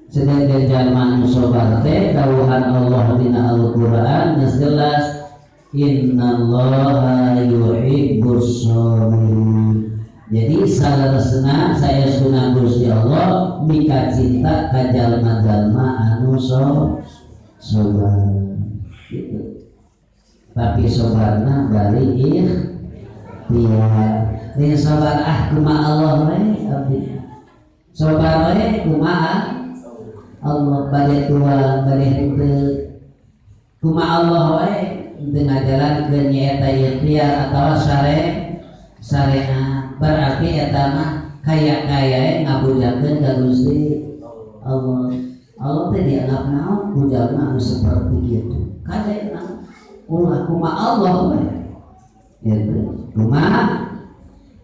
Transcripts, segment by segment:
Sedangkan jalma anu sabar teh dawuhan Allah dina Al-Qur'an geus jelas, innallaha yuhibbus sabirin. Jadi saleresna saestuna Gusti Allah mika cinta ka jalma-jalma anu sabar gitu. Tapi sabarna bari ikhtiar. Lain sabar, ah, kumaha Allah we abdi. Sabar we kumaha Allah, bade tua bade henteu kumaha Allah we, henteu ngajalankeun nyaeta ikhtiar atawa syariat. Berarti eta mah kaya-kaya ngabujakeun ka Gusti Allah. Allah teh dianggap naon ku jalma anu seperti kitu? Kade ulah, kumaha Allah we gitu, kumaha.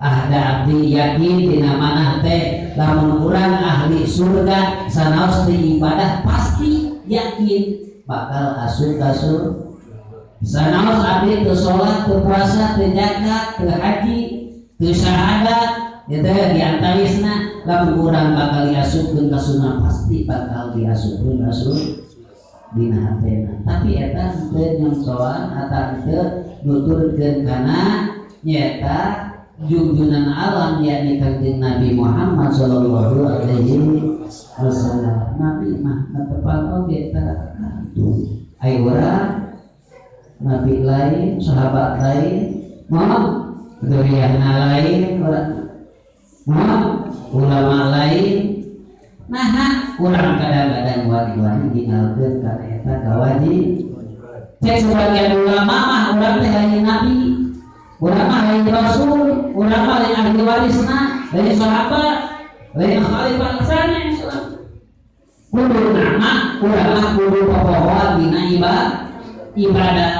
Ah, da abdi yakin dina manah teh lamun urang ahli surga sanaos di ibadah pasti yakin bakal asup ka surga. Sanaos abdi teu salat, teu puasa, teu zakat, teu haji, teu syahadat gitu ya, di antawisna lamun urang bakal diasupkeun ka surga, pasti bakal diasupkeun ka surga dina hatena. Tapi eta henteu nyontoan atau henteu nuturkeun kana nyaeta junjunan alam, yakni Kanjeng Nabi Muhammad sallallahu alaihi wasallam. Nabi mah netepan oge tara kantun. Ai urang, nabi lain, sahabat lain, mohon duriana lain, urang mohon ulama lain. Nah, urang kadang-kadang wani-wani ninggalkeun kana eta kawajib. Cek sebagian ulama mah urang teh lain nabi, urang mah lain rasul, urang mah lain ahli warisna, lain sahabat, lain khalifah sanes. Kudu nama urang mah kudu popohoan dina ibadah.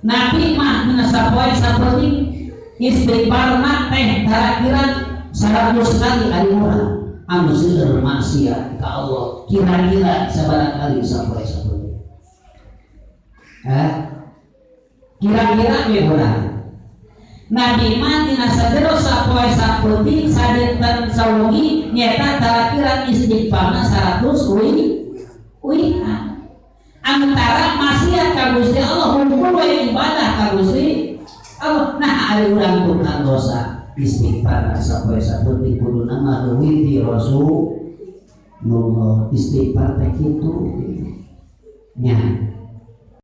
Nabi mah dina sapoe sapeuting istighfarna teh tarakiran 100 kali. Ari urang anu seueur maksiat ka Allah kira-kira sabaraha kali sapoe sapeuting? Eh, kira-kira we urang. Nabi mah dina sajero sapoe sapeuting, sadinten sawengi, nyeta tarakiran istighfarna 100 uihan. Antara maksiat ka Gusti Allah hungkul we ibadah ka Gusti Allah. Nah, ari urang tukang dosa istighfar sapoe sapeuting kuduna mah leuwih ti Rasulullah. Istighfar teh kitu nya.